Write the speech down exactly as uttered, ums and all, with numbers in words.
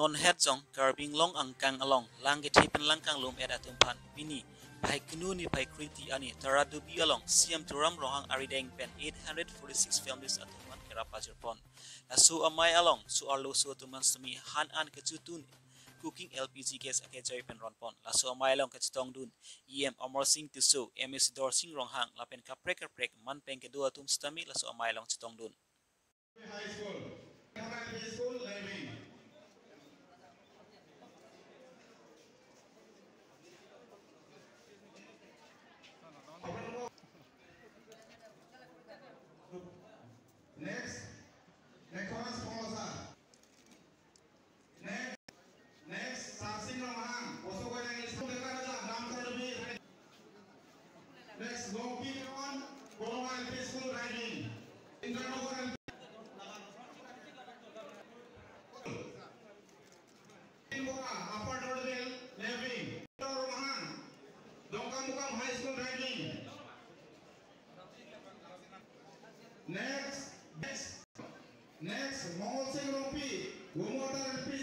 Onhet jong Karbi Anglong angkang along lang kethe pen lang kanglum et atum aphan pini phai kunu ni phai kriti ani Taradubi along C M Tuliram Ronghang arideng pen eight hundred forty-six families atum aphan kerap pajirpon. Laso amei along so-arlo so atum aphan semi han an kechotun cooking L P G gas akejoi pen ronpon. Laso amei along kachetongdun E M Amarsing Tisso, M A C Dorsing Ronghang lapen kaprek kaprek man peng kedo atum sitame laso amei along chetongdun. High School. High School, Levin. Next. Next one is Pomosa. Next, next, Sarsing Ronghang, Osogoi English School, Deka Raja, Namsai Rubi. Next, Longpi Kawan, Kolonga L P School, Raiding. Indranagar L P. Indranagar, Upper Dorbel, Navy. Ronghang, Dongkamukam High School, Raiding. Next, next, next, Mongol Sing Rongpi, Gumota L P